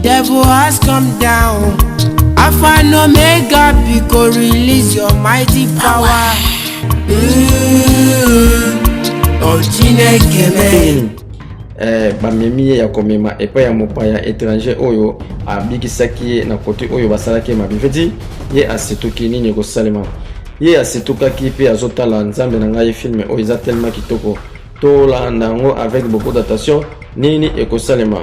Devil has come down. Alpha and Omega, Biko, release your mighty power. Oh, Chineke me. Bamemi ye ya komema epai ya mopaya étranger oyo abikisaki ye na kote oyo basalaki ye mabe. Veti ye asituki, nini ekosalema? Ye asitukaki mpe azotala. Nzambe na ngai, film oyo eza tellement kitoko, tolanda yango avec beaucoup d'attention. Nini ekosalema?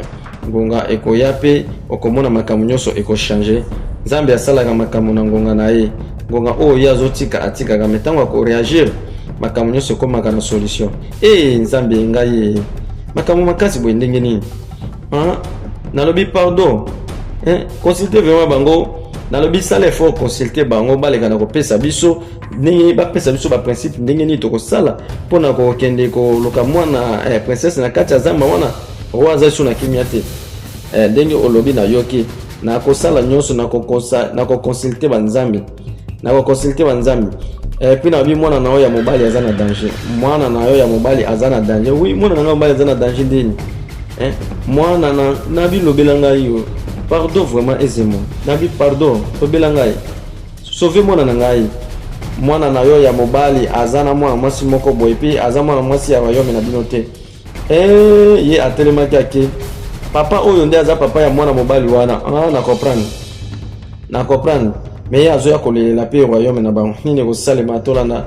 Ngonga ekoya mpe okomona makambo nyonso ekochange. Nzambe asalaka makambo na ngonga na ye. Ngonga oyo ye azotika, atikaka me ntango akoréagir, makambo nyonso ekomaka na solution. E Nzambe ngai, makambo makasi boye ndenge nini? Nalobi pardon, hein? Consulte vraiment bango. Nalobi sala effort, consulte bango, baleka na kopesa biso ndenge bapesa biso baprincipe, ndenge nini tokosala mpona kokende koluka mwana princesse na kati ya zamba wana. Roi aza so na kimia te. Ndenge olobi, nayoki, nakosala nyonso, nakoconsulte banzambe, nakoconsulte banzambe. Puis nalobi mwana na yo ya mobali aza na danger, mwana na yo ya mobali aza na danger. Oui, mwana na ngai mobali aza na danger ndeni, eh? Mwana na nabi, lobela ngai yo, pardon, vraiment ezemo. Nabi pardon, lobela ngai, sauve mwana na ngai. Mwana na yo ya mobali aza na mwana mwasi moko boye, mpe aza mwana mwasi ya royaume na bino te. Ye atelemaki, ake papa oyo nde aza papa ya mwana mobali wana. Ah, na comprendre, na comprendre, mais ye azoya kolelela mpe royaume na bango. Nini ekosalema? Tolanda.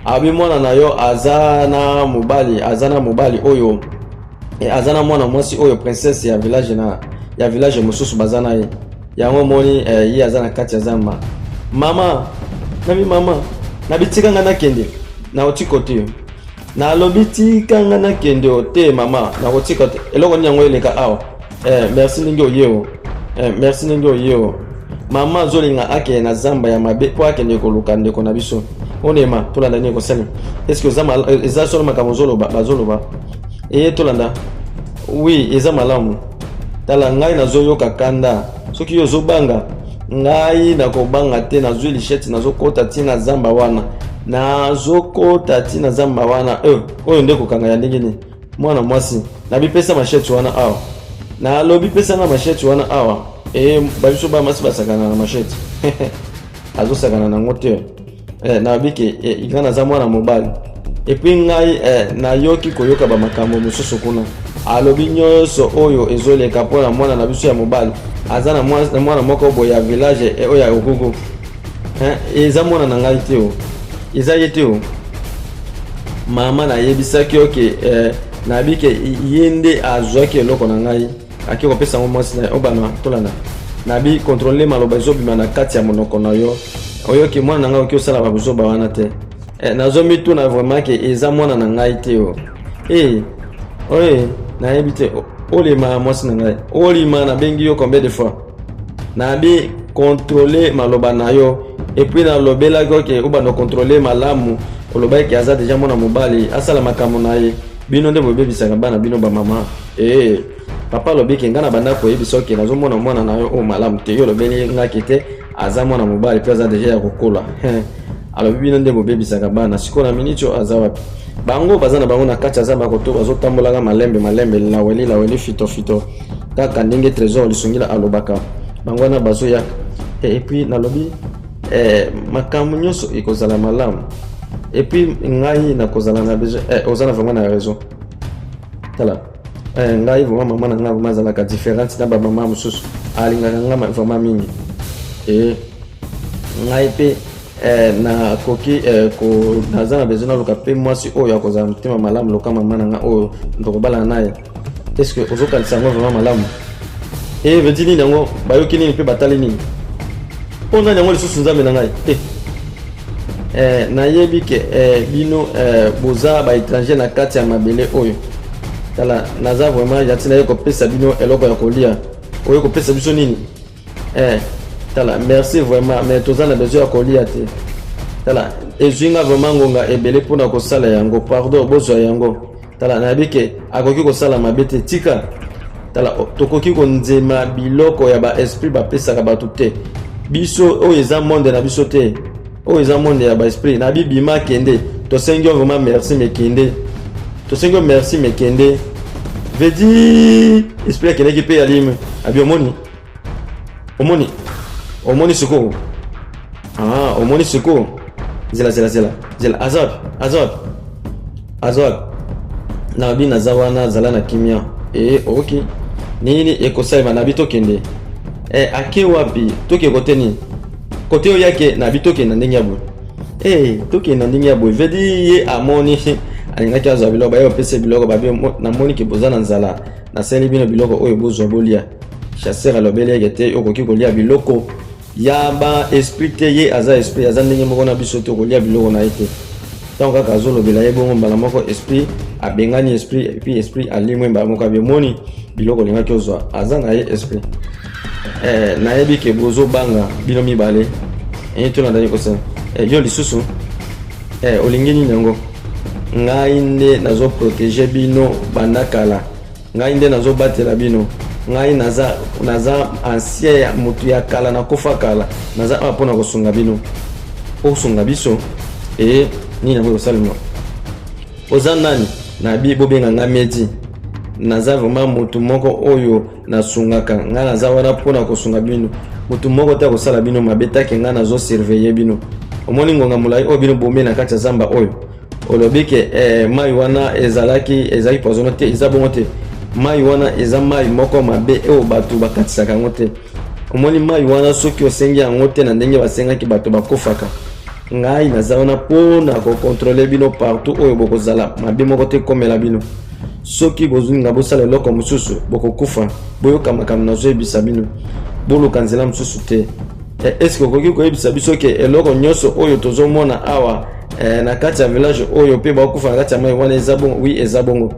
Abi mwana na yo aza na mobali, aza na mobali oyo aza na mwana mwasi oyo princesse ya village, na ya village mosusu baza na ye. Yango omoni ye aza na kati ya zamba. Mama, nabi mama, nabi tika ngai nakende, nakotika te. Nalobi tika ngai nakende o te, mama, nakotika te. Eloko nini yango eleka awa? Merci ndenge oye o, merci ndenge oye o. Mama azolinga akende na zamba ya mabe mpo akende koluka ndeko na biso onema. Tolanda nini ekosalema. Est-ce eza solo makambo ozoloba? Bazoloba eye, tolanda. Oui, eza malamu. Tala, ngai nazoyoka kanda. Soki yo ozobanga, ngai nakobanga te. Nazwi machette, nazokota ntina zamba wana, nazokota ntina zamba wana. Oyo nde kokanga ya ndenge nini? Mwana mwasi, nabipesa machette wana awa. Nalobi pesanga machette wana awa. Babiso bamasi basakana na machette, azosakana nango te. Nalobi ke ngai naza mwana mobali et puis ngai nayoki koyoka bamakambo mosusu kuna. Alobi nyonso oyo ezoleka mpona mwana na biso ya mobali aza na mwana moko boye ya village oyo ya Okuku. Eza mwana na ngai te, o eza ye te. O mama, nayebisaki oke nayebi ke ye nde azwaki eloko na ngai, ake kopesa yango mwasi na ye. Obana, tolanda. Nabi contrôle maloba ezobima na kati ya monoko na yo. Oyoki, mwana na ngai, oki osala babuzoba wana te. Nazomituna vraiment ke eza mwana na ngai te. O oye, nayebi te. Olema, mwasi na ngai, olima, nabengi yo combien de fois? Nabi contrôle maloba na yo. Et puis nalobelaki oke obanda contrôle malamu. Olobaki aza déjà mwana mobali, asala makambo na ye. Bino nde bobebisaka bana bino bamama. Papa alobi ke ngai na banda koyebisa oke nazomona mwana na yo oyo malamu te. Yo olobeli ngaki te, aza mwana mobali mpe aza déjà ya kokola. Alobi bino nde bobebisaka bana. Sikoyo na miniti oyo aza wapi? Bango baza na bango na kati ya zamba koto, bazotambolaka malembe malembe, laweli laweli, fito fito, kaka ndenge Trésor Lisungila alobaka. Bango wana bazoyaka. Et puis nalobi makambo nyonso ekozala malamu. Et puis ngai nakozala na besoin. Oza na vraiment na raison. Tala, ngai vraiment, mama na ngai vraiment azalaka différente na bamama mosusu, alingaka nga vraiment mingi. Ngai mpe nakoki naza na besoin naluka mpe mwasi oyo akozala motema malamu loka mama na nga oyo tokobalana na ye. Est ce que ozokanisa yango vraiment malamu? Veut dire nini yango? Bayoki nini mpe batali nini? Mpo nani yango lisusu? Nzambe na ngai te. Nayebi ke bino boza baétranger na kati ya mabele oyo. Tala, naza vraiment gentil, naye kopesa bino eloko ya kolia. Oyo kopesa biso nini? Tala, merci vraiment, mais toza na besoin ya kolia te. Tala, ezwi nga vraiment ngonga ebele mpona kosala yango. Pardon, bozwa yango. Tala, nayebi ke akoki kosala mabe te. Tika, tala, tokoki konzema biloko ya baesprit bapesaka bato te. Biso oyo eza monde na biso te, oyo eza monde ya baesprit. Nabi bima, kende. Tosengi yo vraiment merci, mais kende. Tosengi yo merci, mais kende. Veut dire esprit akendeki mpe alime. Abi omoni. Omoni, omoni sikoyo. Ah, omoni sikoyo. Zela, zela, zela, zela. Aza wapi? Aza wapi? Aza wapi? Nabi naza wana, zala na kimia. Eh, ok. Nini ekosalema? Nabi tokende. Eh, ake wapi? Toke kote nini? Kote oyo yake, nabi tokende na ndenge ya boye. Eh, tokende na ndenge ya boye. Vedi ye amoni alingaki azwa biloko, baye bapesa biloko, babi namoni ke boza na nzala, nasali bino biloko oyo bozwa bolia. Chasseur alobeli yeke te okoki kolia biloko ya ba esprit te, ye aza esprit, aza ndenge moko na biso te, okolia biloko na ye te. Ntango kaka azolobela ye bongo, mbala moko esprit abengani esprit, et puis esprit alimwe mbala moko, abimoni biloko olingaki ozwa, aza na ye esprit. Eh, nayebi ke bozobanga bino mibale, eye tolandani kosala. Eh, yo lisusu, eh, olingi nini yango? Ngai nde nazoprotege bino banda kala, ngai nde nazobatela bino, ngai naza, naza ancien ya motu ya kala, nakufa kala, naza awa mpona kosunga bino. Osunga biso e nini yango ekosalema? Oza nani? Nabi bobenga ngai Medi, naza vraiment motu moko oyo nasungaka, ngai naza wana mpona kosunga bino, motu moko te akosala bino mabe take ngai nazosurveille bino. Omoni ngonga molai oyo bino bomi na kati ya zamba oyo, olobi ke eh, mai wana ezalaki ezalaki poison te, eza bongo te. Mai wana eza mai moko mabe oyo bato bakatisaka yango te. Omoni mai wana, soki osengi yango te na ndenge basengaki, bato bakufaka. Ngai naza wana mpo na kokontrole bino partout oyo bokozala, mabe moko te ekomela bino. Soki bozolinga bosala eloko mosusu, bokokufa. Boyoka makambo nazoyebisa bino, boluka nzela mosusu te. Eh, eske okoki koyebisa biso ke eloko nyonso oyo tozomona awa, eh, na kati ya village oyo mpe bakufa na kati ya mai wana, eza bongo? Oui, eza bongo.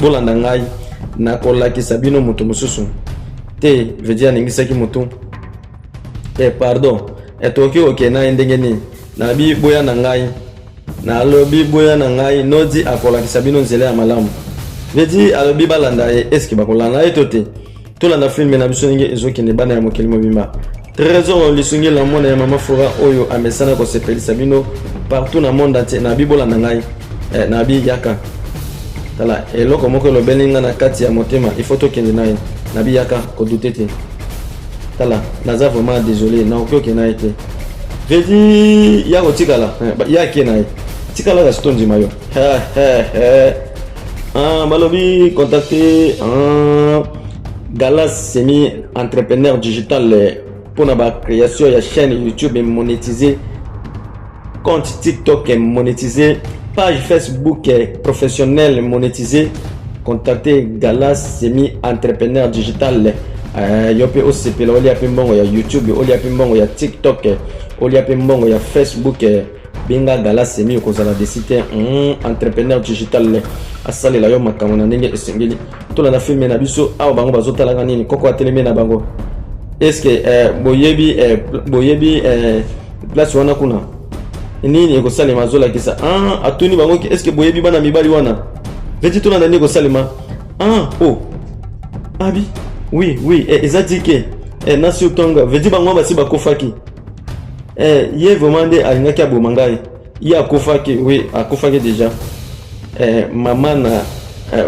Bolanda ngai, nakolakisa bino moto mosusu te. Vedi aningisaki motu. Eh, pardon, eh, tokoki kokende na ye ndenge nini? Nabi boya na ngai, nalobi boya na ngai, nodi akolakisa bino nzela ya malamu. Vedi alobi balanda ye, eske bakolanda ye to te? Tolanda filme na biso ndenge ezokende, bana ya mokili mobimba. Trésor Lisungi la mwana ya mama Fora oyo amesana kosepelisa bino partout na monde entier. Nabi bolanda ngai, eh, nabi yaka, tala eloko moko elobeli nga na kati ya motema, il faut tokende na ye. Nabi yaka, kodute te, tala naza vraiment désolé, nakoki okende na ye te. Vedi ya kotikala, eh, ya ake na ye, tikala kasi tondima yo. Ah, balobi contacter, ah, Galas semi entrepreneur digital mpona ba création ya chaîne YouTube monétisé, compte TikTok monétisé, page Facebook professionnel monétisé. Contacter Galas semi entrepreneur digital. Yo mpe osepela, olia mpe mbongo ya YouTube, olia mpe mbongo ya TikTok, olia mpe mbongo ya Facebook. Benga Galas semi, okozala déçu te. Entrepreneur digital asalela yo makambo na ndenge esengeli. Tolanda filme na biso awa, bango bazotalaka nini? Koko atelemi na bango. Eske eh, boyebi, eh, boyebi, eh, place wana kuna nini ekosalema? Azolakisa, ah, atuni bango eske boyebi bana mibali wana? Veti tolanda nini ekosalema. Ah, oh, abi oui oui, eh, eza dike, eh, nasi otonga veti bango basi bakufaki. Eh, ye vraiment nde alingaki aboma ngai, ye akufaki. Oui, akufaki déjà. Eh, mama na, eh,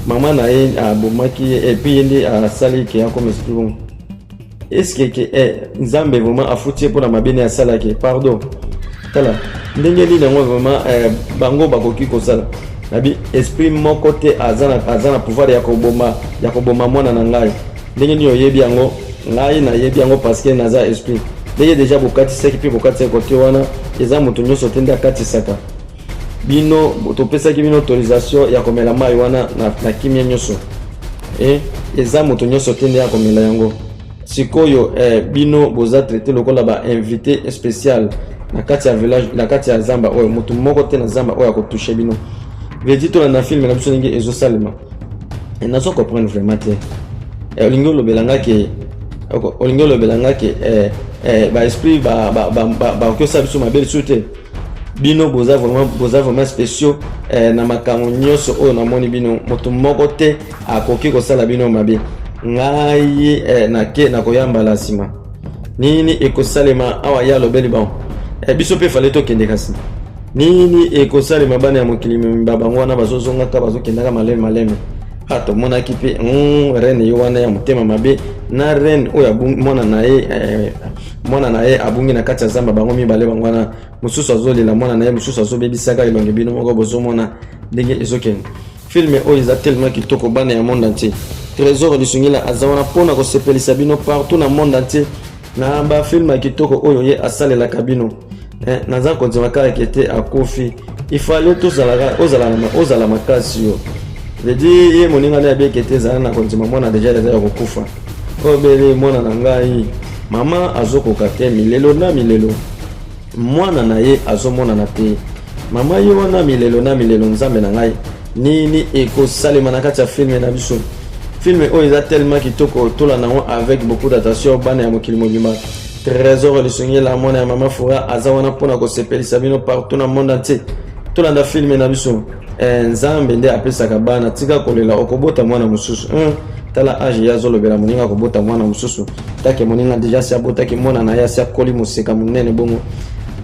mama na ye abomaki ye, et puis ye nde asali ke akoma esprit bongo. Eske ke, eh, Nzambe vraiment afuti ye mpona mabe ne asalaki? Pardon, tala ndenge nini yango vraiment, eh, bango bakoki kosala. Nabi esprit moko te aza na pouvoir ya koboma mwana na ngai. Ndenge nini oyebi yango? Ngai nayebi yango parce que naza esprit. Ndenge déjà bokatisaki mpe bokatisaki kote wana, eza moto nyonso te nde akatisaka. Bino topesaki bino autorisation ya komela mai wana na kimia nyonso, e eza moto nyonso te nde akomela yango. Sikoyo, eh, bino boza traité lokola ba invité spécial na kati ya village, na kati ya zamba oyo. Moto moko te na zamba oyo akotouche bino. Vedi tolanda filme na biso ndenge ezosalema. Nazo comprendre vraiment te. Eh, olingi olobela nga ke, olingi olobela nga ke, eh, eh, baesprit bakoki osala biso mabe lisusu te? Bino boza vraiment spéciaux, eh, na makambo nyonso oyo namoni bino, moto moko te akoki kosala bino mabe. Ngai, eh, nake nakoyambala nsima. Nini ekosalema awa? Ye alobeli bango, eh, biso mpe fale tokende, kasi nini ekosalema? Bana ya mokili mobimba, bango wana bazozongaka, bazokendaka maleme maleme. Ah, tomonaki mpe reine ye wana ya motema mabe na reine oyo mwana na ye eh, mwana na ye abungi na kati ya zamba. Bango mibale bango wana, mosusu azolela mwana na ye, mosusu azobebisaka elongi. Bino moko bozomona ndenge ezokende. Film oyo eza tellement kitoko, bana ya monde entier. Trésor Lisungila aza wana mpona kosepelisa bino partout na monde entier na bafilm ya kitoko oyo ye asalelaka bino. Eh, naza kondima kaka ke te akufi. Ifale tozalaka ozala makasi yo vedi ye moninga nde abiyeke te. Ezala na kondima, mwana deja eza ya kokufa. Oyo bele mwana na ngai, mama azokoka te. Milelo na milelo, mwana na ye azomonana te. Mama ye wana milelo na milelo. Nzambe na ngai, nini ekosalema na kati ya film na biso? Film oyo eza tellement kitoko, tolanda yango avec beaucoup d'attention, bana ya mokili mobimba. Trésor Lisungela, mwana ya mama Fura, aza wana mpona kosepelisa bino partout na monde entier. Tolanda film na biso. Eh, Nzambe nde apesaka bana. Tika kolela, okobota mwana mosusu. Tala age ye azolobela moninga kobota mwana mosusu, take moninga deja asi abotaki mwana na ye, asi akoli moseka monene. Bongo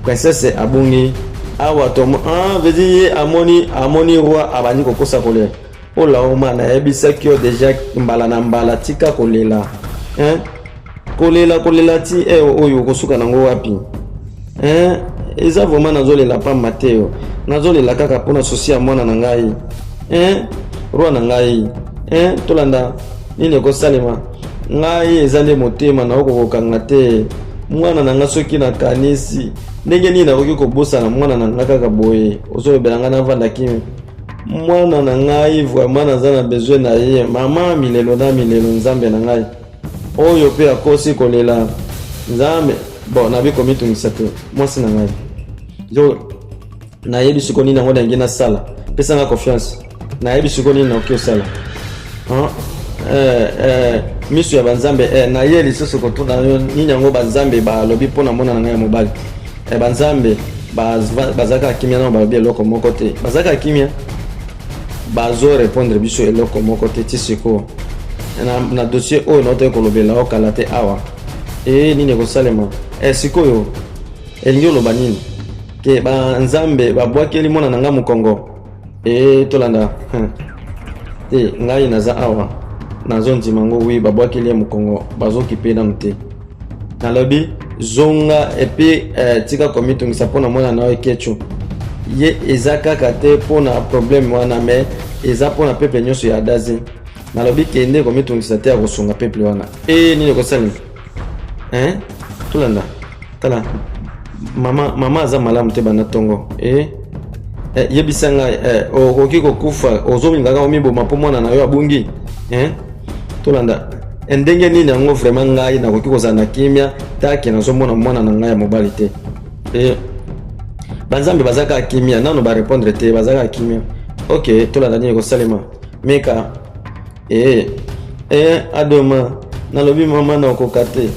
princesse abungi awa. Tomo ah, vedi ye amoni roi abandi kokosa kolela. Ola oma, nayebisaki yo deja mbala na mbala, tika kolela, hein? Kolela kolela ti eh, oyo okosuka nango wapi, hein? Eza vraiment nazolela pamba te yo, nazolela kaka mpona souci ya mwana na ngai, hein? Roi na ngai, hein? Tolanda nini ekosalema. Ngai eza nde motema nakoki kokanga te. Mwana na ngai, soki nakanisi ndenge nini nakoki kobosana mwana na ngai kaka boye, ozolobela ngai navanda kimi. Mwana na ngai vraiment naza na besoin na ye. Mama milelo na milelo. Nzambe na ngai, oyo mpe akosi kolela. Nzambe, bon, nabi komitungisa te, mwasi na ngai. Yo nayebi sikoyo nini yango nalingi nasala. Pesanga confiance, nayebi sikoyo nini nakoki osala. Eh, eh, miso ya banzambe eh, naye lisusu kotuna yo nini yango banzambe balobi mpo na mwana na ngai ya mobali. Eh, banzambe bazalaka kimia nano, balobi eloko moko te. Bazalaka kimia, bazorépondre biso eloko moko te ti sikoyo na dossier oyo naotoki kolobela okala te awa. E nini ekosalema? E sikoyo elingi oloba nini ke banzambe babwakeli mwana na ngai mokongo? E tolanda te, ngai naza awa, nazondima yango. Oui, babwakeli ye mokongo, bazokipe nanu te. Nalobi zonga et puis eh, tika komitungisa mpona mwana na yo Ekecho. Ye eza kaka te mpona problème wana, mais eza mpona peuple nyonso ya Adazi. Nalobi kende, komitungisa te, ya kosunga peuple wana. E nini ekosalema, hein? Tolanda. Tala mama, mama aza malamu te banda ntongo. E eh, yebisa ngai, eh, okoki kokufa, ozolingaka omiboma mpo mwana na yo abungi, eh? Tolanda ndenge nini yango vraiment ngai nakoki kozala na kimia take nazomona mwana na ngai ya mobali te. E banzambe baza kaka kimia, nano barépondre te, baza kaka kimia. Ok, tolanda nini ekosalema. Meka e e adoma, nalobi mama, nakoka te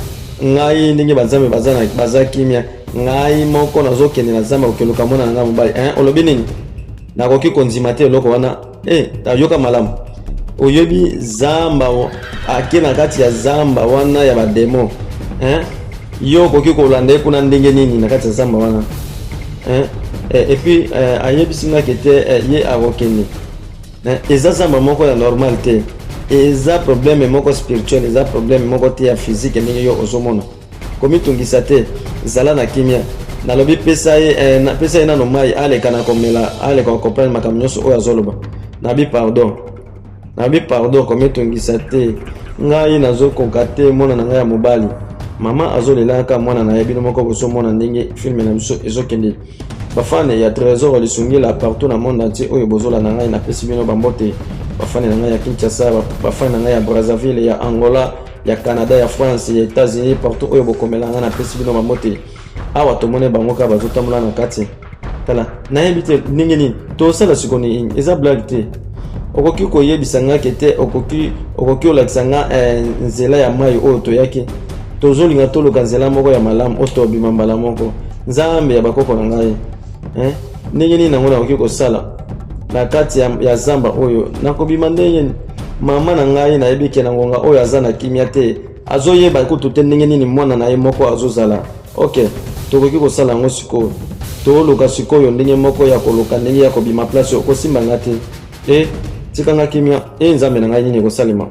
ngai ndenge banzambe baza kimia. Ngai moko nazokende na zamba kokeluka mwana na ngai mobali, eh? Olobi nini? Nakoki kondima te eloko wana. Eh, yoka malamu, oyebi zamba, ake na kati ya zamba wana ya bademo, eh? Yo okoki kolanda ye kuna ndenge nini na kati ya zamba wana, eh? Eh, et puis eh, ayebisi nga ke te eh, ye akokende eh, eza zamba moko ya normal te, eza problème moko spirituel, eza problème moko te ya physique ndenge yo ozomona. Komitungisa te, zala na kimia. Nalobi pesa ye nano mai aleka na komela, aleka kocomprendre makambo nyonso oyo azoloba. Nabi pardon, nabi pardon, komitungisa te, ngai nazokoka te mwana na ngai ya mobali. Mama azolelaka mwana na ye. Bino moko bozomona ndenge film na biso ezokende. Bafans ya Trésor Lisungila partout na monde entier oyo bozolanda ngai, napesi bino bambote. Bafans na ngai ya Kinshasa, bafans na ngai ya Brazzaville, ya Angola, ya Canada, ya France, ya États-Unis, partout oyo bokomela ngai, napesi bino bambote. Awa tomoni bango kaka bazotambola na kati. Tala, nayebi te ndenge nini tosala sikoyo. Nini, eza blague te. Okoki koyebisa nga ke te okoki olakisa nga eh, nzela ya mai oyo toyaki? Tozolinga toluka nzela moko ya malamu oyo tobima mbala moko. Nzambe ya bakoko na ngai, eh? Ndenge nini nango nakoki kosala na kati ya zamba oyo? Nakobima ndenge nini? Mama na ngai, nayebi ke na ngonga oyo aza na kimia te, azoyeba kutu te ndenge nini mwana na ye moko azozala. Ok, tokoki kosala yango sikoyo. Toluka sikoyo ndenge moko ya koluka ndenge ya kobima place oyo. Kosimba nga te. E Tika nga kimia. E Nzambe na ngai, nini ekosalema?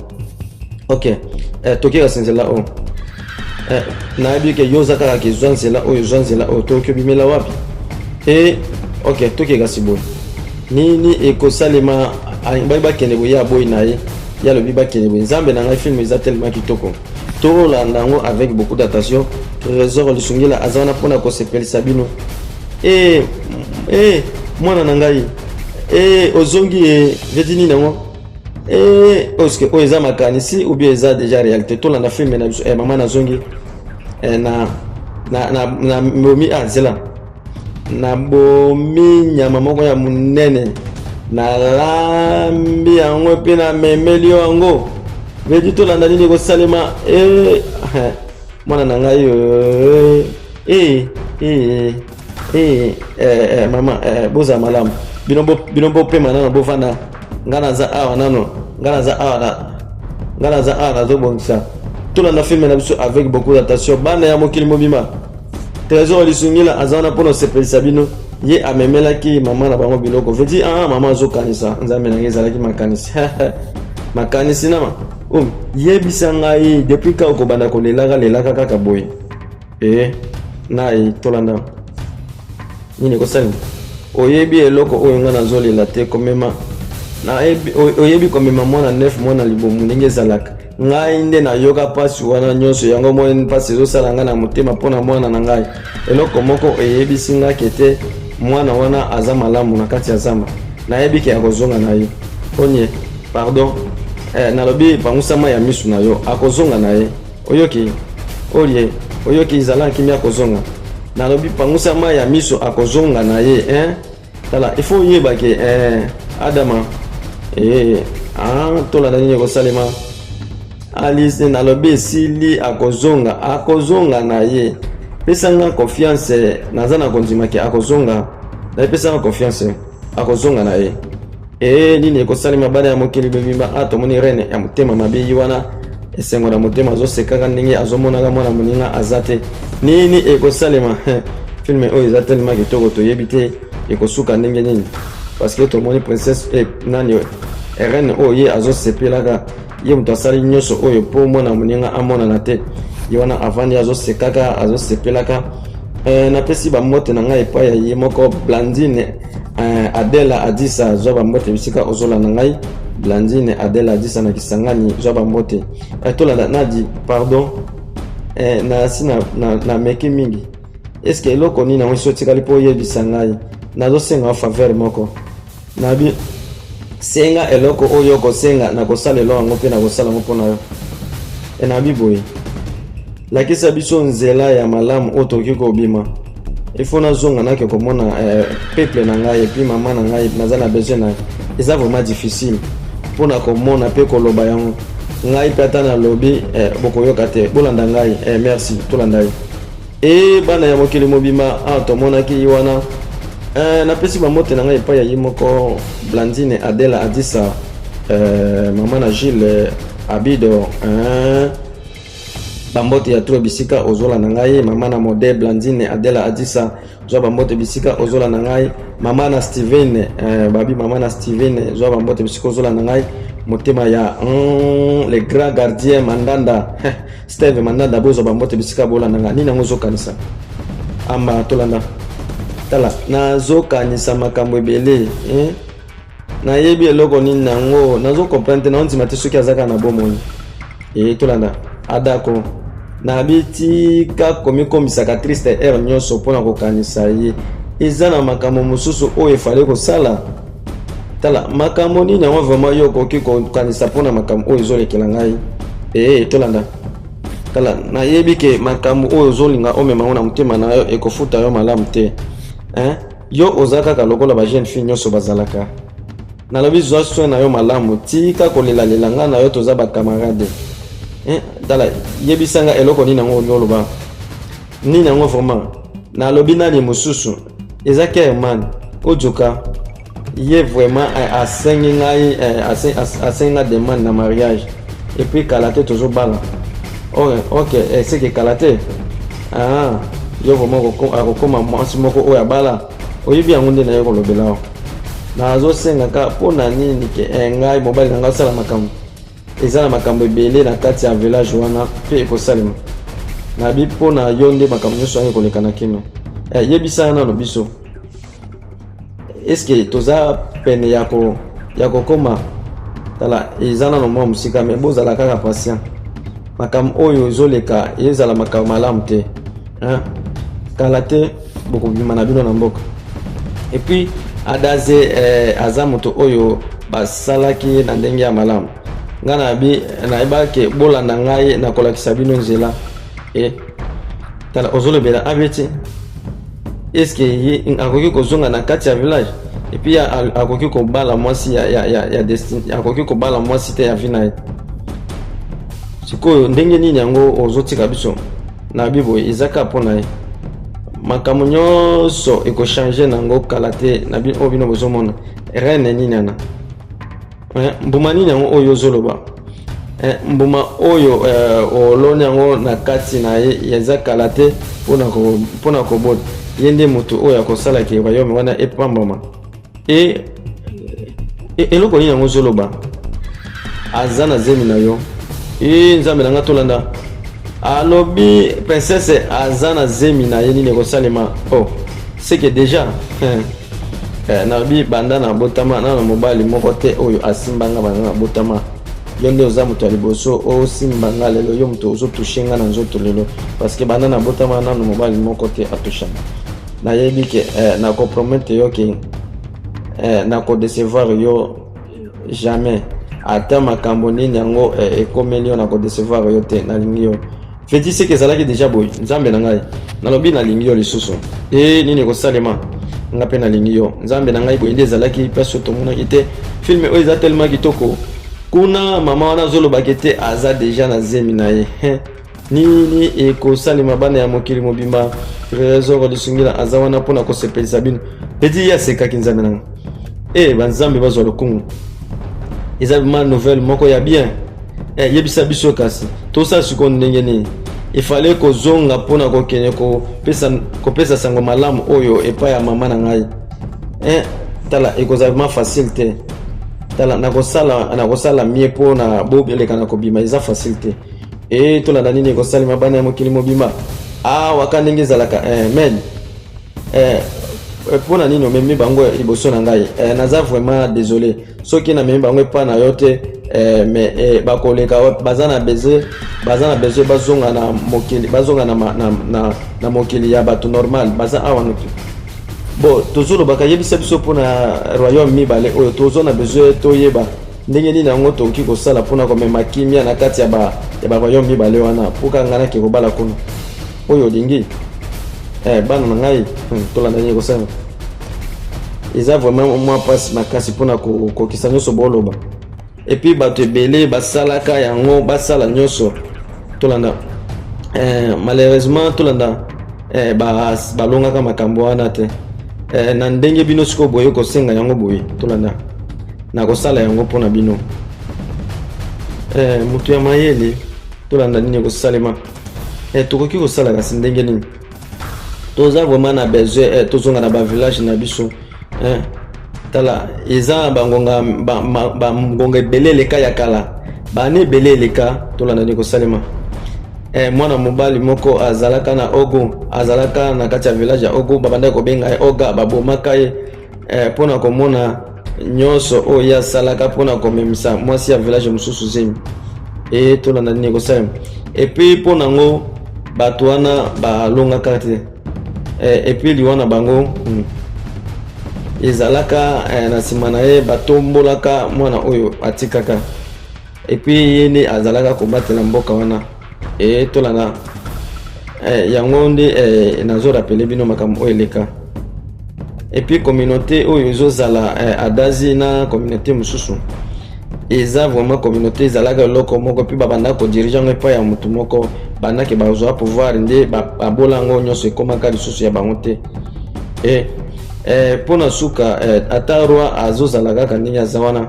Ok, toki kasi nzela oyo. Nayebi ke yo oza kaka ke zwa nzela oyo, zwa nzela oyo, tokoki obimela wapi? E ok, toki kasi boye. Nini ekosalema? Bai bakende boye, aboyi na ye, ye alobi bakende boye. Nzambe na ngai, film eza tellement kitoko, tolanda yango avec beaucoup d'attention. Trésor Lisungila aza wana mpona kosepelisa bino. E e mwana na ngai, e ozongi e veti nini yango? E oske oyo eza makanisi ou bien eza déjà réalité? Tolanda film na biso. E mama, nazongi e, na bomi, ah, zela, nabomi nyama moko ya monene, nalambi yango mpe namemeli yo yango. Vedi, tolanda nini ekosalema. E mwana na ngai, e e e e mama, bozala malamu. Bino bopema nano, bovanda. Nga naza awa nano, nga naza awa na nga naza awa, nazobongisa. Tolanda film na biso avec beaucoup d'attention, bana ya mokili mobima. Trésor Lisungila aza wana mpona osepelisa bino. Ye amemelaki mama na bango biloko. Veti, ah, mama azokanisa. Nzambe na ngai, ezalaki makanisi, makanisi nama um, yebisa ngai depuis ka okobanda kolelaka lelaka kaka boye. E nai, tolanda nini ekosalema. Oyebi eloko oyo ngai nazolela te? Komema, oyebi komema mwana 9 mwana libumu ndenge ezalaka? Ngai nde nayoka mpasi wana nyonso. Yango moi mpasi ezosala ngai na motema mpo na mwana na ngai. Eloko moko eyebisi ngai kete mwana wana aza malamu na kati ya zamba. Nayebi ke akozonga na ye. Onie, pardon, nalobi pangusama ya misu na yo, akozonga na ye. Oyoki olie, oyoki? Zala kimia, akozonga. Nalobi pangusama ya miso, akozonga na ye, hein? Tala, il faut oyeba ke adama ah, tolanda nini ekosalema. Alice, nalobi esili, akozonga, akozonga na ye. Pesanga confiance, naza na kondima ke akozonga. Napesanga confiance, akozonga na ye. E nini ekosalema, bana ya mokili mobimba? A tomoni reine ya motema mabe ye wana, esengo na motema, azosekaka ndenge azomonaka mwana moninga aza te. Nini ekosalema? Film oyo eza tellement kitoko, toyebi te ekosuka ndenge nini, parce que tomoni princesse nani, reine oyo, ye azosepelaka. Ye moto asali nyonso oyo mpo mwana moninga amonana te. Ye wana avandi, azosekaka, azosepelaka. Napesi bambote na ngai epai ya ye moko Blandine Adela Adisa. Zwa bambote bisika ozolanda ngai, Blandine Adela Adisa na Kisangani, zwa bambote. Tolanda nadi. Pardon, nasi nameki na mingi. Eske eloko nini yango esi otikali mpo oyebisa ngai? Nazosenga faveur moko. Nabi senga eloko oyo okosenga, nakosala eloko yango mpe nakosala yango mpona yo. Enabi boye: lakisa biso nzela ya malamu oyo tokoki kobima. Ifo nazonga, nake komona peuple na ngai et puis mama na ngai, naza na besoin na ye. Eza vraiment difficile mpona komona mpe koloba yango. Ngai mpe ata nalobi, bokoyoka te. Bolanda ngai. Merci, tolanda ye. E bana ya mokili mobima, awa tomonaki ye wana. Napesi bambote na ngai epai ya ye moko Blandine Adela Adisa, mama na Gilles Abido, bambote ya trop bisika ozolanda ngai. Mama na mode Blandine Adela Adisa, zwa bambote bisika ozolanda ngai. Mama na Steven, babi mama na Steven, zwa bambote bisika ozolanda ngai. Motema ya le grand gardien Mandanda, Steve Mandanda, bozwa bambote bisika bolanda ngai. Nini yango ozokanisa? Amba, tolanda. Tala, nazokanisa makambo ebele, eh? Nayebi eloko nini yango nazocomprendre te, naondima te soki aza kaka na bomoi. E tolanda adako. Nabi tika komikomisaka triste heure nyonso mpona kokanisa ye. Eza na makambo mosusu oyo efale kosala. Tala, makambo nini yango vraiment yo okoki kokanisa mpona makambo oyo ezolekela ngai? Ee, tolanda. Tala, nayebi ke makambo oyo ozolinga omema yango na motema na yo ekofuta yo malamu te, hein? Yo oza kaka lokola ba jeune fille nyonso bazalaka. Nalobi zwa soin na yo malamu, tika kolelalela. Ngai na yo toza bacamarade, hein? Tala, yebisa nga eloko nini yango olingi oloba? Nini yango vraiment? Nalobi nani mosusu? Eza Kerman Ojuka. Ye vraiment asengi ngai, asengi nga demande na mariage et puis kala te tozobala. Ok, seke kala te. Ah, yo vraiment akokoma mwasi moko oyo abala. Oyebi yango nde naye kolobela awa. Nazosenga kaka mpo na nini ke eh, ngai mobali na ngai asala makambo eza na makambo ebele na kati ya village wana mpe ekosalema nabi mpo na yo nde makambo nyonso yango ekoleka na kimia. Eh, yebisa nano biso eske toza pene ya ko ya kokoma tala eza nano mwa mosika me bozala kaka patient makambo oyo ezoleka ezala makambo malamu te hein? Kala te bokobima na bino na mboka. Epuis Adaze eh, aza moto oyo basalaki ye na ndenge ya malamu. Ngai nayebi nayebaki bolanda ngai nakolakisa bino nzela e tala ozolobela abeti eske ye akoki kozonga na kati ya village epuis akoki kobala mwasi ya, ya, ya, ya destiny akoki kobala mwasi te ya vi na ye sikoyo ndenge nini yango ozotika biso na biboye eza kaka mpo na ye makambo nyonso ekochange nango kala te na bino oyo bino bozomona reine nini ana eh, mbuma nini yango oyo ozoloba eh, mbuma oyo eh, oloni yango na kati na ye eza kala te mpona kobota ye nde moto oyo akosalaki royaume wana epambama e, e eloko nini yango ozoloba aza na zemi na yo e nzambe na nga tolanda alobi princesse aza na zemi na ye nini ekosalema oh seke deja eh, nalobi banda na botama nano mobali moko te oyo asimba nga banda na botama yo nde oza moto ya liboso osimba nga lelo yo moto ozotouche nga na nzoto lelo parce que banda na botama nano mobali moko te atoucha nayebi ke eh, nakopromete yo ke eh, nakodecevoir yo jamais ata makambo nini yango eh, ekomeli yo nakodecevoir yo te nalingi yo feti seke ezalaki deja boye nzambe na ngai nalobi nalingi yo lisusu e nini ekosalema nga mpe nalingi yo nzambe na ngai boye nde ezalaki place oyo tomonaki te filme oyo eza tellement kitoko kuna mama wana azolobaki te aza deja na zemi na ye Nini ekosalema bana ya mokili mobimba? Trésor Lisungila aza wana mpo na kosepelisa bino. Eti ye asekaki nzambe nanga. Eh banzambe bazwa lokumu. Eza ma nouvelle moko ya bien. Eh yebisa biso kasi tosala sikoyo ndenge nini? Ifale kozonga mpo na kokende kopesa, kopesa sango malamu oyo epai ya mama na ngai. Eh tala ekozala vraiment facile te. Tala nakosala nakosala mie mpo na boleka na kobima eza facile te. E tolanda nini ekosalema bana ya mokili mobimba awa ka ndenge ezalaka eh, men eh, mpo na nini omemi bango liboso na ngai eh, naza vraiment désolé soki namemi bango epai na yo te eh, mais eh, bakoleka baza na besoin baza na besoin bazonga na mokili bazonga na, na, na, na mokili ya bato normal baza awa noki bo tozolobaka yebisa biso mpo na royaume mibale oyo tozo na besoin toyeba Ndenge nini yango tokoki kosala mpo na komema kimia na kati ya ba ya ba royaume mibale wana mpo kaka ngai nake kobala kuna oyo olingi eh, bana na ngai tolanda nini kosala eza vraiment mwa mpasi makasi mpo na kokokisa nyonso boloba epuis bato ebele basalaka yango basala nyonso tolanda eh, malheureusement tolanda eh, balongaka makambo wana te eh, na ndenge bino sikoyo boye kosenga yango boye tolanda Nakosala yango mpo na bino. Eh, moto ya mayele, tolanda nini ekosalema. Eh, tokoki kosala kasi ndenge nini? Toza vraiment na besoin eh, tozonga na ba village na biso. Eh, tala eza na bangonga bangonga ebele eleka ya kala bana ebele eleka tolanda nini ekosalema. Eh, mwana mobali moko azalaka na ogo azalaka na kati ya village ya ogo babandaki kobenga ye oga babomaka ye eh, mpo na komona nyonso oyo ye asalaka mpo na komemisa mwasi ya village mosusu zemi e tolanda nini ekosalema epuis mpo na yango bato wana balongaka te eh, epuis liwa na bango ezalaka eh, na nsima na ye batombolaka mwana oyo atikaka epuis ye nde azalaka kobatela mboka wana e tolanda eh, yango nde eh, nazorapele bino makambo oyo eleka epuis communauté oyo ezozala eh, adazi na communauté mosusu eza vraiment communauté ezalaka eloko moko epuis babanda kodirige yango epai ya motu moko bandaki bazwa pouvoir nde babola yango nyonso ekomaka lisusu ya bango te e eh, mpo na suka eh, ata roi azozala kaka ndenge aza wana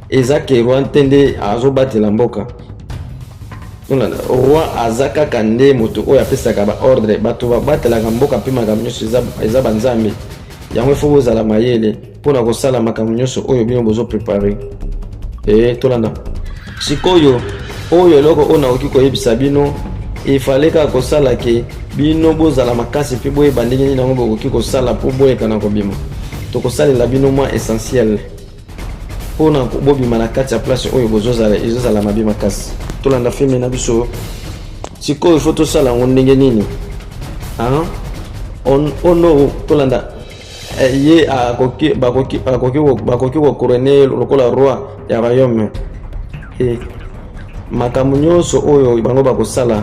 eza ke roi te nde azobatela mboka roi aza kaka nde moto oyo apesaka baordre bato babatelaka mboka mpe makambo nyonso eza, eza banzambe yango ifo bozala mayele mpo mpo na kosala makambo nyonso oyo bino bozo prepare. E tolanda sikoyo oyo eloko oyo nakoki koyebisa bino, efale kaka kosala ke bino bozala makasi mpe boyeba ndenge nini yango bokoki kosala mpo boleka na kobima. Tokosalela bino mwa essentiel mpo na bobima na kati ya place oyo bozozala, ezozala mabe makasi. Tolanda filme na biso sikoyo, ifo tosala yango ndenge nini? Ono tolanda ye akoki bakoki akoki bakoki kocouronner lokola roi ya royaume. E makambo nyonso oyo bango bakosala,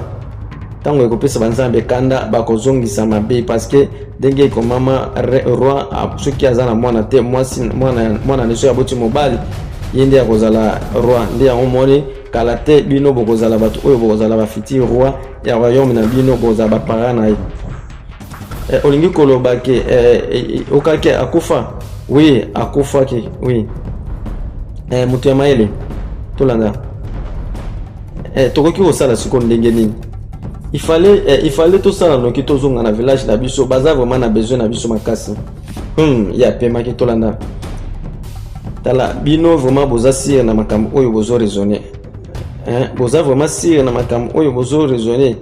ntango ekopesa banzambe kanda, bakozongisa mabe, parce que ndenge ekomama, roi soki aza na mwana te, mwasi mwana mwana ne soki aboti mobali, ye nde akozala roi. Nde yango moni kala te, bino bokozala bato oyo bokozala bafutur roi ya royaume na bino, bokozala baparent na ye. Olingi koloba ke okaki akufa? Oui, akufaki, oui. Moto ya mayele, tolanda. Tokoki kosala sikoyo ndenge nini? Il fallait tosala noki tozonga na village na biso, baza vraiment na besoin na biso makasi. Ya pemaki. Tolanda, tala, bino vraiment boza sûr na makambo oyo bozo raisonner, hein? Boza vraiment sûr na makambo oyo bozo raisonner?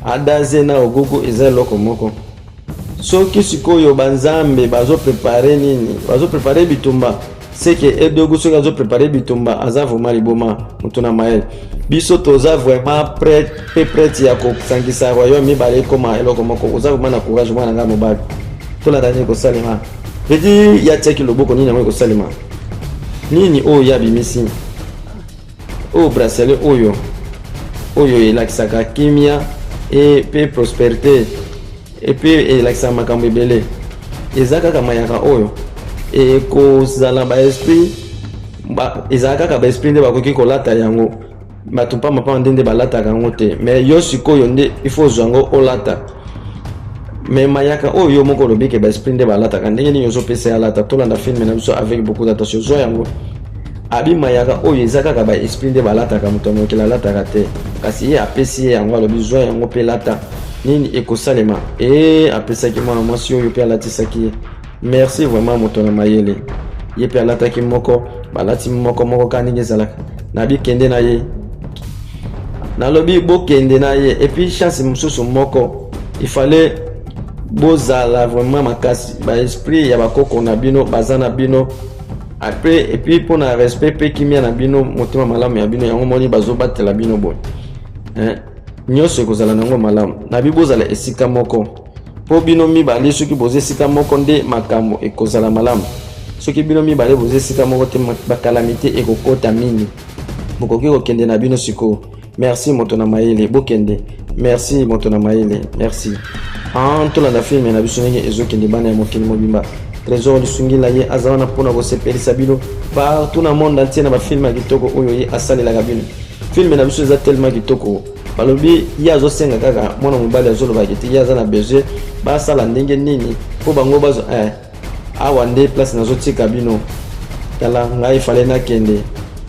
Adaze na ogogo eza eloko moko. Soki sikoyo banzambe bazoprépare nini, bazoprépare bitumba, seke edogo soki azoprépare bitumba, aza vraiment liboma. Moto na mayele, biso toza vraiment prêt mpe prête ya kosangisa royaume mibale ekóma eloko moko. Oza vraiment na courage, mwana ngai mobali. Tolanda nini ekosalema. Vedi ya tiaki loboko, nini yango ekosalema? Nini oyo ya bimisi oyo bracelet oyo elakisaka kimia e mpe prospérité epe elakisaka makambo ebele? Eza kaka mayaka oyo ekozala baesprit ba, ezala kaka baesprit nde bakoki kolata yango. Bato pamba pamba nde balataka yango te. Mais yo sikoyo nde il faut ozwa yango olata. Mais mayaka oyo, yo moko olobi ke baesprit nde balataka, ndenge nini ozopesa ye alata? Tolanda filme na biso avec beaucoup d'attention. Zwa yango abi mayaka oyo eza kaka baesprit nde balataka, moto ya mokili alataka te. Kasi ye apesi ye yango, alobi zwa yango mpe lata. Nini ekosalema? E apesaki mwana mwasi oyo mpe alatisaki ye. Merci vraiment, moto na mayele. Ye mpe alataki moko, balati moko moko kaka ndenge ezalaka. Nabi kende na ye, nalobi bokende na ye. Et puis chance mosusu moko, il fallait bozala vraiment makasi. Baesprit ya bakoko na bino baza na bino après, et puis mpona respect mpe kimia na bino, motema malamu ya bino, yango moni bazobatela bino boye, hein? Nyonso ekozala nango malamu. Nabi bozala esika moko, mpo bino mibale soki boza esika moko nde makambo ekozala malamu. Soki bino mibale boza esika moko te, bacalamité ekokota mingi. Bokoki kokende na bino sikoyo. Merci, moto na mayele, bokende. Merci, moto na mayele, merci. Tolanda filme na biso ndenge ezokende. Bana ya mokili mobimba, Trésor Lisungila ye aza wana mpona kosepelisa bino partout na monde entier na bafilme ya kitoko oyo ye asalelaka bino. Filme na biso eza tellement kitoko. Balobi ye azosenga kaka mwana mobali, azolobaki te ye aza na besoin basala ndenge nini mpo bango bazo awa nde place nazotika bino. Tala ngai, fale nakende.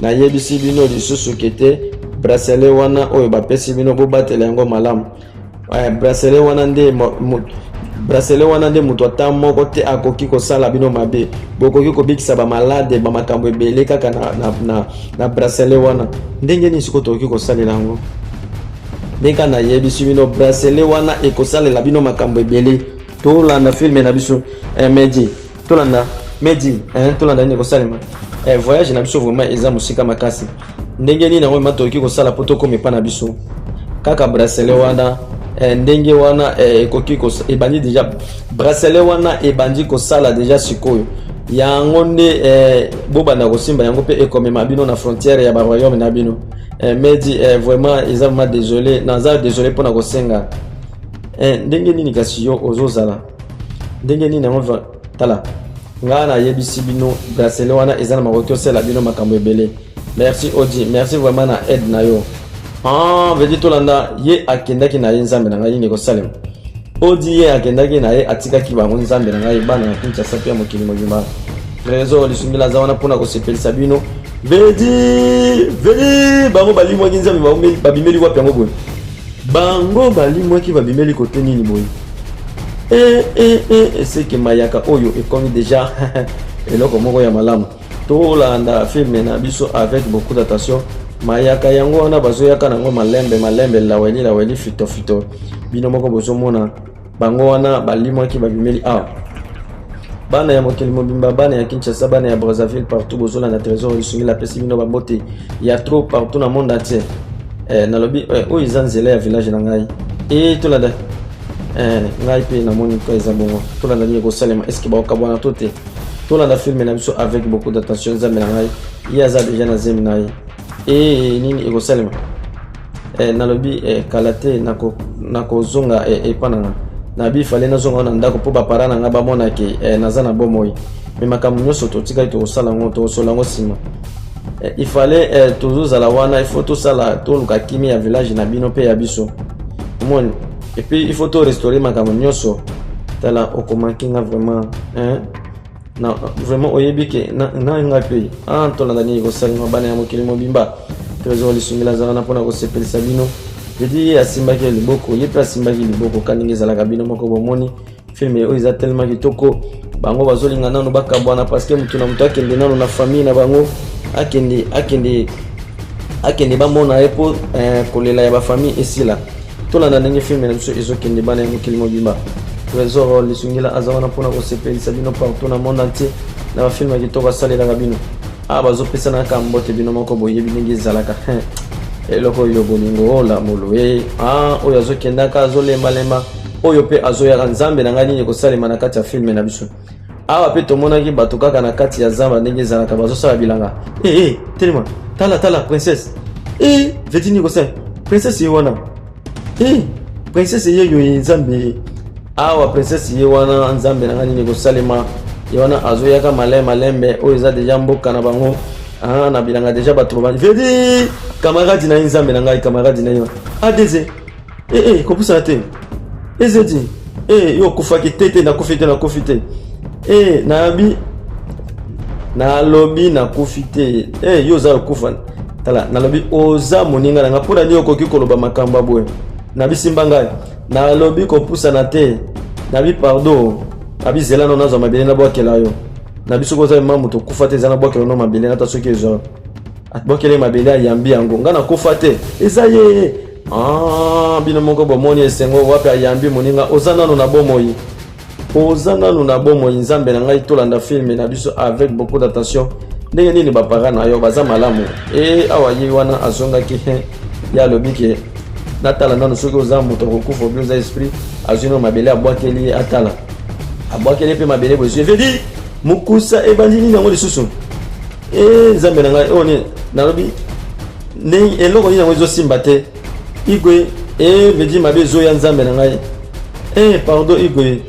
Nayebisi bino lisusu ke te bracelet wana oyo bapesi bino, bobatela yango malamu. Bracelet wana nde moto ata moko te akoki kosala bino mabe. Bokoki kobikisa bamalade, bamakambo ebele kaka na bracelet wana. Ndenge nini sikoyo tokoki kosalela yango? Ndenge kaka nayebisi bino, bracelet wana ekosalela bino makambo ebele. Tolanda filme na biso. Medi, tolanda medi, tolanda nini ekosalema. Voyage na biso vraiment eza mosika makasi. Ndenge nini yango ema tokoki kosala mpo tokóma epa na biso? Kaka bracelet wana, ndenge wana ekoki ebandi déjà, bracelet wana ebandi kosala déjà sikoyo. Yango nde bobanda kosimba yango mpe ekomema bino na frontière ya baroyaume na bino. Medi, vraiment eza vraiment désolé, naza désolé mpona kosenga. Ndenge nini kasi yo ozozala ndenge nini yango? Tala ngai, nayebisi bino, bracelet wana eza na makoki osala bino makambo ebele. Merci Odi, merci vraiment na aide na yo. Ah, vedi, tolanda. Ye akendaki na ye. Nzambe na ngai, nini ekosalema? Odi ye akendaki na ye, atikaki bango. Nzambe na ngai, bana ya Kinshasa mpe ya mokili mobimba, Trésor Lisungila aza wana mpona kosepelisa bino. Vedi, vedi, bango balimwaki. Nzambe, babimeli wapi yango boye? Bango balimwaki, babimeli kote nini boye? E, e, e, eseke mayaka oyo ekomi déjà. Eloko moko ya malamu. Tolanda film na biso avec beaucoup d'attention. Mayaka yango wana bazoyaka nango malembe malembe, laweli laweli, fito fito. Bino moko bozomona bango wana balimwaki, babimeli awa. Bana ya mokili mobimba, bana ya Kinshasa, bana ya Brazzaville, partout bozolanda Trésor Lisungila, apesi bino bambote ya trop partout na monde entier. Nalobi oyo eza nzela ya village na ngai. Tolanda ngai mpe namoni ka eza bongo. Tolanda nini ekosalema. Est-ce bakokabwana to te? Tolanda film na biso avec beaucoup d'attention. Nzambe na ngai, ye aza déjà na zemi na ye. Nini ekosalema? Nalobi kala te nakozonga epa na nga. Nabi fale nazonga na ndako mpo bapara na nga bamonake naza na bomoi. Me makambo nyonso totikali, tokosala yango, tokosola yango nsima. Ifale tozozala wana, il faut tosala, toluka kimia ya village na bino mpe ya biso. Omoni, et puis il faut torestaurer makambo nyonso. Tala, okomaki nga vraiment, hein? Na vraiment oyebi ke na ngai mpe. Ah, tolanda nini kosalema. Bana ya mokili mobimba, Trésor Lisungila azala na mpona kosepelisa bino. Vedi ye asimbaki liboko, ye mpe asimbaki liboko ka ndenge ezalaka. Bino moko bomoni film oyo eza tellement kitoko. Bango bazolinga nano bakabwana parce que motu na moto akende nano na famille na bango, akende, akende, akende, bamona ye mpo kolela ya bafamille esila. Tolanda ndenge film na biso ezokende. Bana ya mokili mobimba, Trésor Lisungila aza wana mpona kosepelisa bino partout na monde entier na bafilm ya kitoko asalelaka bino. Awa bazopesana kaka mbote. Bino moko boyebi ndenge ezalaka, eloko oyo bolingo ola molo ye. Oyo azokendaka, azolembalemba, oyo mpe azoyaka. Nzambe na ngai, nini ekosalema na kati ya film na biso awa? Mpe tomonaki bato kaka na kati ya zamba, ndenge ezalaka, bazosala bilanga. Telema, tala, tala princesse. Veti nini kosala? Princesse ye wana. Princesse ye yo ye. Nzambe, awa princesse ye wana. Nzambe na ngai, nini kosalema? Ye wana azoyaka malembe malembe. Oyo eza déjà mboka na bango. Na bilanga déjà bato babandi. Vedi camarade na ye. Nzambe na ngai, camarade na ye adeze. Kopusana te, ezedi. Yo okufaki te? Te, nakufi te, nakufi te. Nayabi, nalobi nakufi te. Yo oza okufa. Tala, nalobi oza moninga na nga, mpona nini okoki koloba makambo ya boye? Nabisimba ngai, nalobi kopusana te, nabi pardon, nabi zela no nazwa mabele nabwakela yo. Nabi soki oza ma moto okufa te, eza nabwakela no mabele. Nata soki ezwa abwakele mabele, ayambi yango. Ngai nakufa te, eza ye. Ah, bino moko bomoni esengo wapi ayambi moninga. Oza nano na bomoi, oza nanu na bomoi. Nzambe na ngai, tolanda film na biso avec beaucoup d'attention. Ndenge nini bapara na yo baza malamu? Awa ye wana azongaki, ye alobi ke natala nano soki oza moto akokufa obi oza esprit. Azwi no mabele, abwakeli ye, atala, abwakeli mpe mabele. Bozwi evedi mokusa ebandi nini yango lisusu? Nzambe na ngai, oyo nini? Nalobi ndenge eloko nini yango ezosimba te? Igwe vedi mabe ezoya. Nzambe na ngai, pardon Igwe,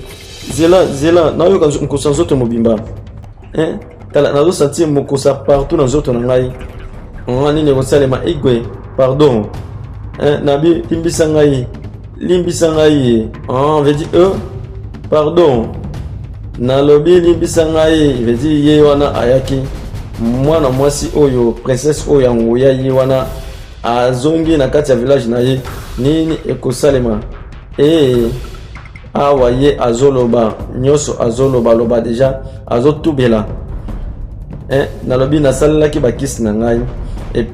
zela, zela, nayoka nkosa nzoto mobimba. Tala, nazosentir mokosa partout na nzoto na ngai. Nga nini ekosalema? Igwe, pardon, nabi limbisa ngai, limbisa ngai. Veut dire pardon, nalobi limbisa ngai. Veut dire ye wana ayaki mwana mwasi oyo, princesse oyo ya nguya, ye wana azongi na kati ya village na ye. Nini ekosalema? Awa ye azoloba nyonso, azolobaloba déjà, azotubela. Nalobi nasalelaki bakisi na ngai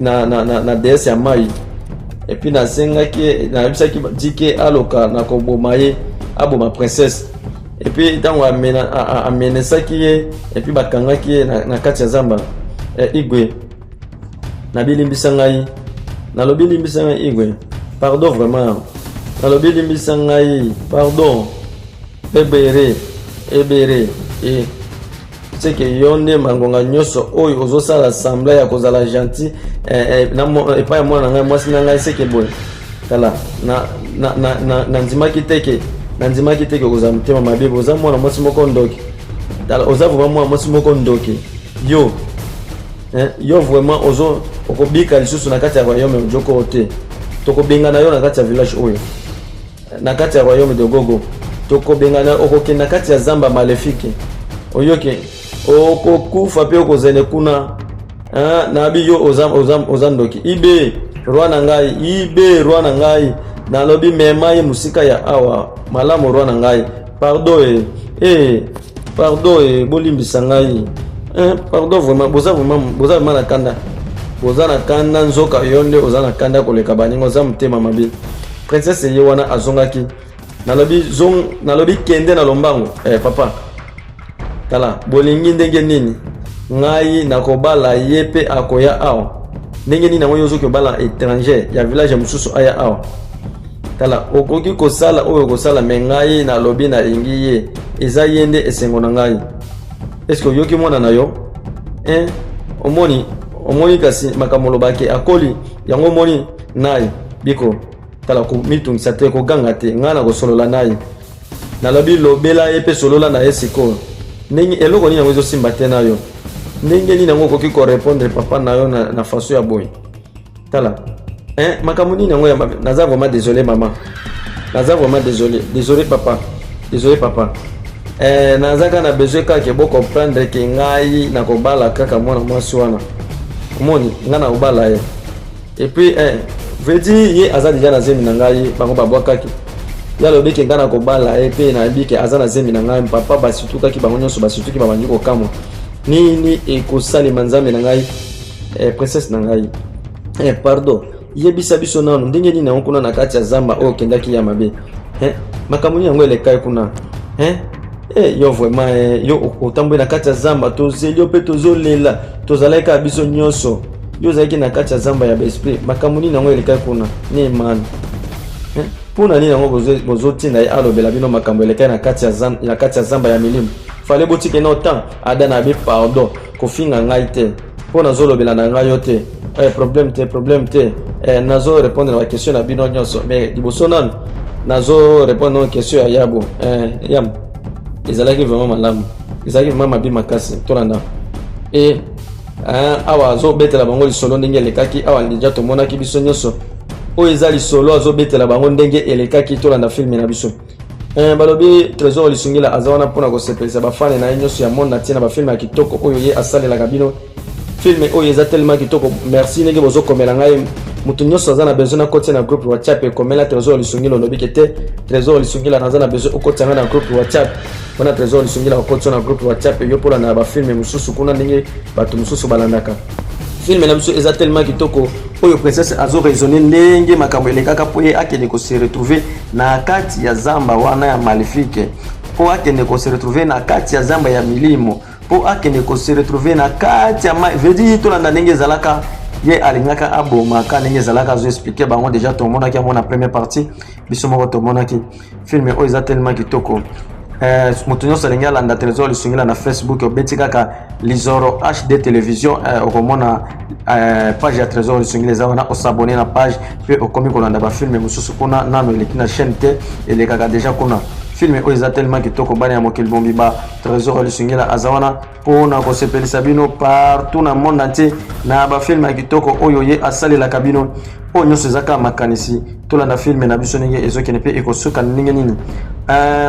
na déesse ya mai, et puis nasengaki, nayebisaki dike aloka na koboma ye, aboma princesse. Et puis ntango amenesaki ye, et puis bakangaki ye na kati ya zamba. Igwe, nabi limbisa ngai, nalobi limbisa ngai Igwe, pardon vraiment, nalobi limbisa ngai, pardon. Ebere ebere seke yo nde mangonga nyonso oyo ozosala semblant ya kozala gentil epai ya mwana na ngai, mwasi na ngai. Seke boye, tala, nandimaki te ke, nandimaki te ke kozala motema mabe. Oza mwana mwasi moko ndoki. Tala, oza vraiment mwana mwasi moko ndoki yo. Yo vraiment ozo okobika lisusu na kati ya royaume Ojoko te. Tokobengana yo na kati ya village oyo, na kati ya royaume de Gogo. Tokobengana, okokende na kati ya zamba maléfique. Oyoki, okokufa mpe okozene kuna. Nabi yo oza ndoki. Ibe roi na ngai, ibe roi na ngai, nalobi mema ye mosika ya awa. Malamu roi na ngai, pardon. Pardon, bolimbisa ngai. Eh, pardon vraiment, boza vraiment, boza vraiment na kanda, boza na kanda. Nzoka yo nde oza na kanda koleka baninga, oza motema mabe. Princesse ye wana azongaki. Nalobi zong, nalobi kende na lombango. Eh, papa, tala, bolingi ndenge nini? Ngai nakobala ye mpe akoya awa. Ndenge nini yango yo ozoki obala étranger ya village mosusu aya awa? Tala, okoki kosala oyo okosala, me ngai nalobi nalingi ye, eza ye nde esengo na ngai. Eske oyoki mwana na yo, eh? Omoni, omoni kasi makambo olobaki akoli yango, omoni naye biko. Tala, komitungisa te, koganga te, ngai nakosolola na ye. Nalobi lobela ye mpe solola na ye sikoyo. Ndenge eloko nini yango ezosimba te na yo? Ndenge nini yango okoki korépondre papa na yo na façon ya boye? Tala, hein, makambo nini yango ya mabe? Naza vraiment désolé mama, naza vraiment désolé, désolé papa, désolé papa. Eh, naza kaka na besoin kaka bocomprendre ke ngai nakobala kaka mwana mwasi wana. Omoni, ngai nakobala ye. Et puis, eh, veut dire ye aza déjà na zemi na ngai. Bango babwakaki ye, alobi ke ngai nakobala ye mpe nayebi ke aza na zemi na ngai. Papa basitukaki, bango nyonso basituki, babandi kokamwa nini ekosalema. Nzambe na ngai! Eh, princesse na ngai, eh, pardon, yebisa biso nanu ndenge nini yango kuna na kati ya zamba oyo okendaki ya mabe, eh, makambo nini yango elekai kuna, eh? Eh, yo vraiment, eh, yo otamboli na kati ya zamba, tozeli yo mpe tozolela, tozalaki kaka biso nyonso, yo ozalaki na kati ya zamba ya baesprit. Makambo nini yango elekai kuna? Ne mana, eh? Mpona nini yango bozotinda ye alobela bino makambo elekai na kati ya zamba ya milimo? Fale botika na temps ada na bi. Pardon, kofinga ngai te mpo nazolobela na ngai yo te. Eh, problème te, problème te. Eh, nazo répondre na baquestion na bino nyonso, mais liboso nanu nazo répondre na question ya yabo. Eh, yam ezalaki vraiment malamu, ezalaki vraiment mabe makasi. Tolanda e awa azobetela bango lisolo ndenge elekaki. Awa deja tomonaki biso nyonso, oyo eza lisolo azobetela bango ndenge elekaki. Tolanda film na biso. Eh, balobi Trésor Lisungila aza wana mpona kosepelisa bafans na ye nyonso ya monde na ntina bafilm ya kitoko oyo ye asalelaka bino. Film oyo eza tellement kitoko. Merci ndenge bozokomela ngai. Moto nyonso aza na besoin nakotia na groupe WhatsApp, ekomela Trésor Lisungila. Olobi ke te, Trésor Lisungila, naza na besoin okotia ngai na groupe WhatsApp wana. Trésor Lisungila okotia na groupe WhatsApp yo mpo olanda bafilm mosusu kuna ndenge bato mosusu balandaka. Film na biso eza tellement kitoko. Oyo princesse azo raisonner ndenge makambo elekaka mpo ye akende kose retrouver na kati ya zamba wana ya maléfique, mpo akende kose retrouver na kati ya zamba ya milimo, mpo akende kose retrouver na kati ya mai. Veut dire tolanda ndenge ezalaka, ye alingaka abomaka, ndenge ezalaka azo expliquer bango. Déjà tomonaki yango na première partie, biso moko tomonaki. Film oyo eza tellement kitoko. Eh, moto nyonso alingi alanda Trésor Lisungila na Facebook, obeti kaka Lizoro HD Télévision, eh, okomona, eh, page ya Trésor Lisungila eza wana. Os'abonner na page mpe okomi kolanda bafilm mosusu kuna. Nano eleki na chaîne te, elekaka déjà kuna. Film oyo eza tellement kitoko. Bana ya mokili mobimba, Trésor Lisungila aza wana mpona kosepelisa bino partout na monde entier na bafilm ya kitoko oyo ye asalelaka bino. Oyo nyonso eza kaka makanisi. Tolanda film na biso ndenge ezokende mpe ekosuka ndenge nini.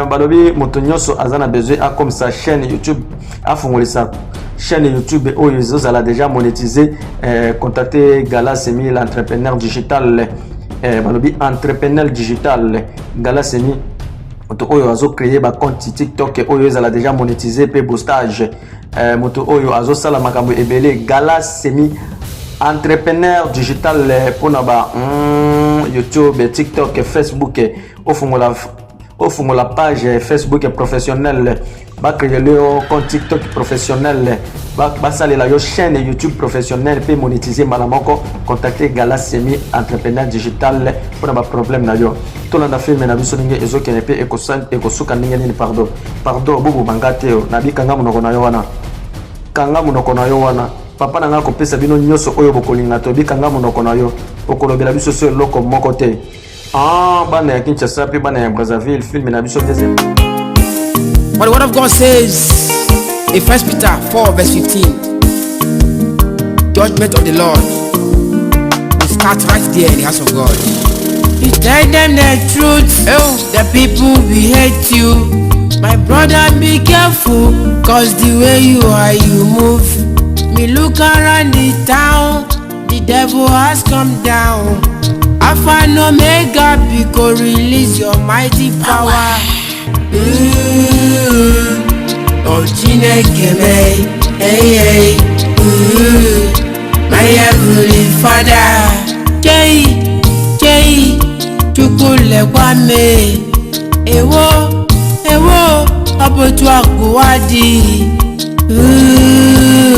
Balobi moto nyonso aza na besoin akomisa chaîne YouTube, afungolisa chaîne YouTube oyo ezozala déjà monétisé, contacter Gala Semi, l'entrepreneur digital. Balobi entrepreneur digital Gala Semi, moto oyo azocréer bacompte TikTok oyo ezala déjà monétisé mpe boostage, moto oyo azosala makambo ebele. Gala Semi, entrepreneur digital, mpona ba YouTube, TikTok, Facebook, ofungola page Facebook professionnel, bacréer yo compte TikTok professionnel, basalela yo chaîne YouTube professionnel mpe monétiser mbala moko. Contacte Gala Semi, entrepreneur digital, mpona baproblème na yo. Tolanda film na biso ndenge ezokende mpe ekosuka ndenge nini. Pardon, pardon, bobobanga te. Nabikanga monoko na yo wana, kanga monoko na yo wana. Papa na ngai akopesa bino nyonso oyo bokolinga. Tobikanga monoko na yo, okolobela biso so eloko moko te. Ah, bana ya Kinshasa mpe bana ya Brazzaville, film na biso deuxième. But the word of God says in 1 Peter 4, verse 15, judgment of the Lord will start right there in the house of God. You tell them the truth, oh, the people will hate you. My brother, be careful, 'cause the way you are, you move. Me look around the town, the devil has come down. Alpha and Omega, because release your mighty power. Oh Chineke me. Hey, hey, ooh, my heavenly Father. Jai, Jai, Chukwu lekwa m. Ewo, ewo, ọ bụ otu a ka ụwa dị.